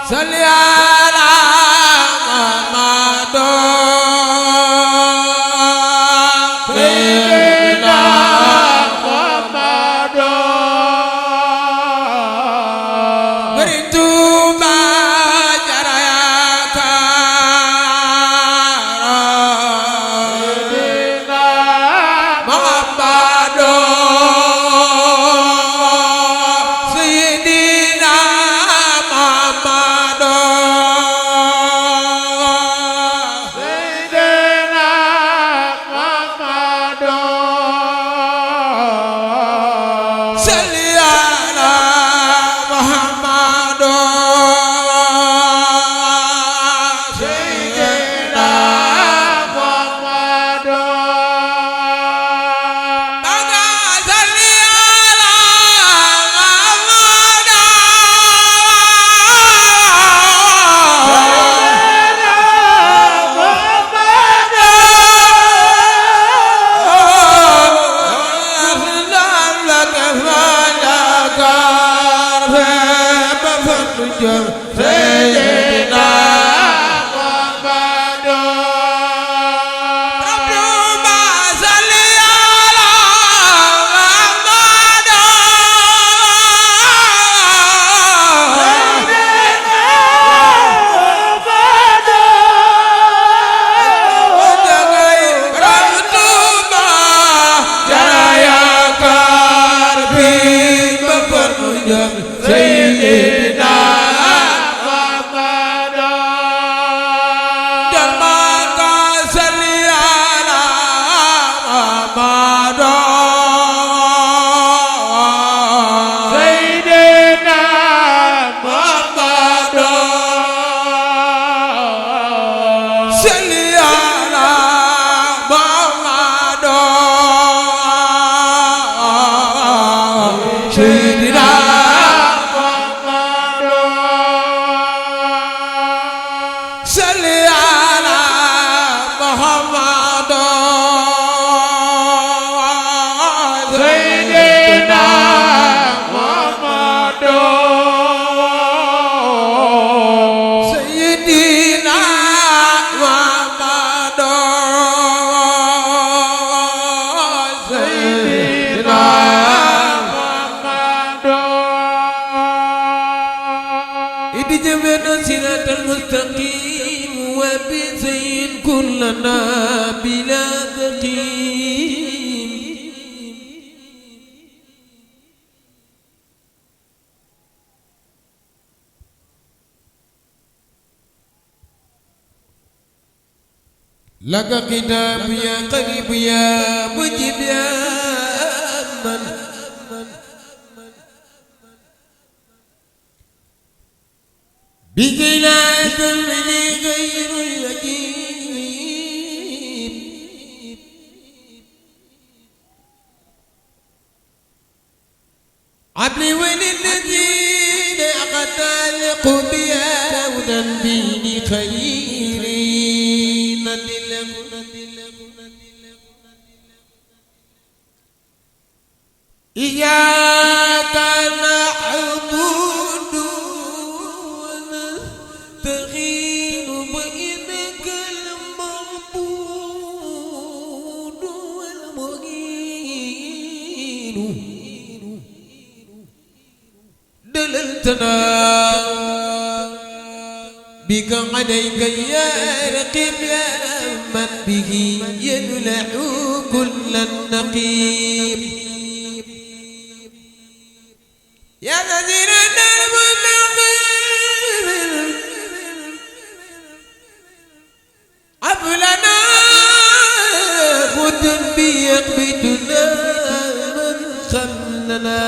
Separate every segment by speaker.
Speaker 1: salli ala Muhammad sayyidina Muhammad Sëriñ Tuuba jara yaakaar sayyidina Muhammad sayyidina Muhammad sayyidina Muhammad salli ala Muhammad sayyidina Muhammad baga salli ala Muhammad sayyidina Muhammad Rabbuna salli ala Muhammad sayyidina Muhammad jagay Rabbuna jara yaakaar bi ba fanu jëm sayyidina المستقيم وبزين كلنا بلا ثقيم لك كتاب يا قريب يا مجيب يا من بجلال المني غير اليجيب عبلي وللذين أقتلقوا بها هدى دين خيرين إياك نعبد ونستعين وإنك المعبود والمعين دللتنا بك عليك يا رقيب يا من به يللع كل النقيب يا نذير المنقذ عبلنا خذ بيقبتنا من خلنا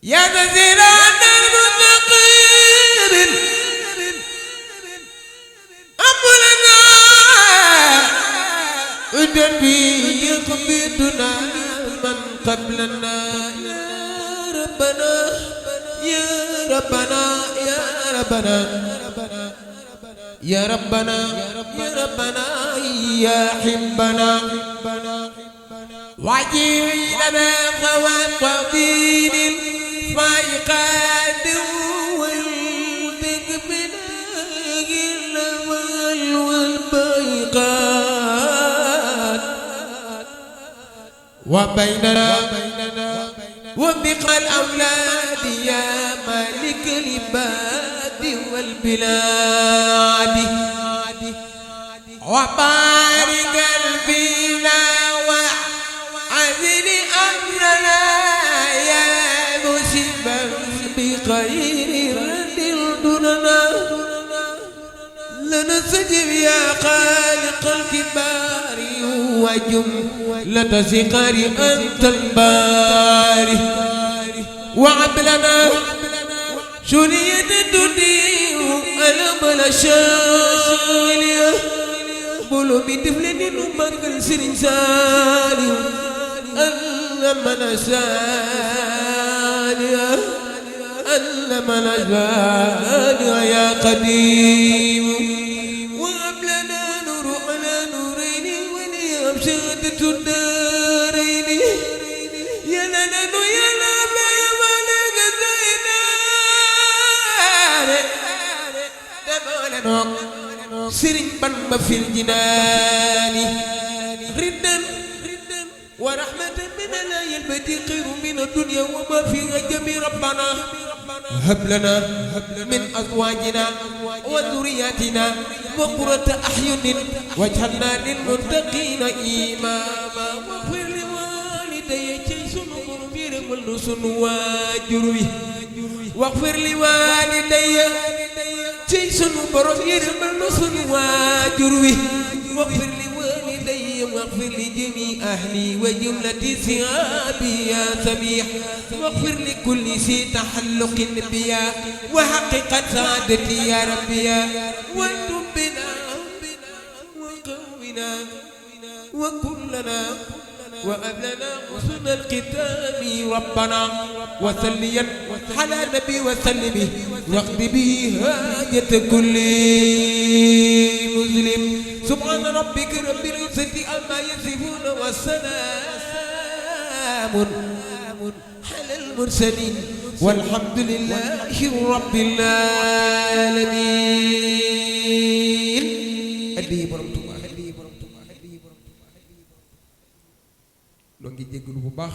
Speaker 1: يا نذير المنقذ عبلنا خذ بيقبتنا من قبلنا يا ربنا يا ربنا يا ربنا يا ربنا يا ربنا يا حبنا واجعل لنا خوات دين أسماء قادر والدق من الأول والبيقات وبيننا وبقى الأولاد يا مالك العباد والبلاد وبارك فينا وعزل أمرنا يا مسبا بخير رد دوننا لنستجب يا خالق الكبار وجملة صغار أنت الباري وهب لنا شرية تدير ألم الشالية بلو بتفلني نمك السرين سالي ألم الشالية ألم الشالية يا قديم وهب لنا نور على نورين وليم شهادة الدارين يا لنا يا لنا يا ملك الزينان سرين بن في الجنان ردا ورحمة من لا يلبدي خير من الدنيا وما فيها جميع ربنا هب لنا من أزواجنا وذرياتنا وقرة أحيان واجعلنا للمتقين إماما واغفر لوالدي جيسون قربير والنسون واجروي واغفر لوالدي جيسون قربير والنسون واجروي واغفر لوالدي واغفر لجميع أهلي وجملة ثيابي يا سميح واغفر لكل ذي تحلق بيا وحققت سعادتي يا ربي وانتم بنا وقومنا وكلنا وأبلنا حسن الختام ربنا وسليا على نبي وسلم واقض به حاجة كل مسلم سبحان ربك رب العزة عما يصفون والسلام على المرسلين والحمد لله رب العالمين. أدي برمتو noo ngi jégalu bu baax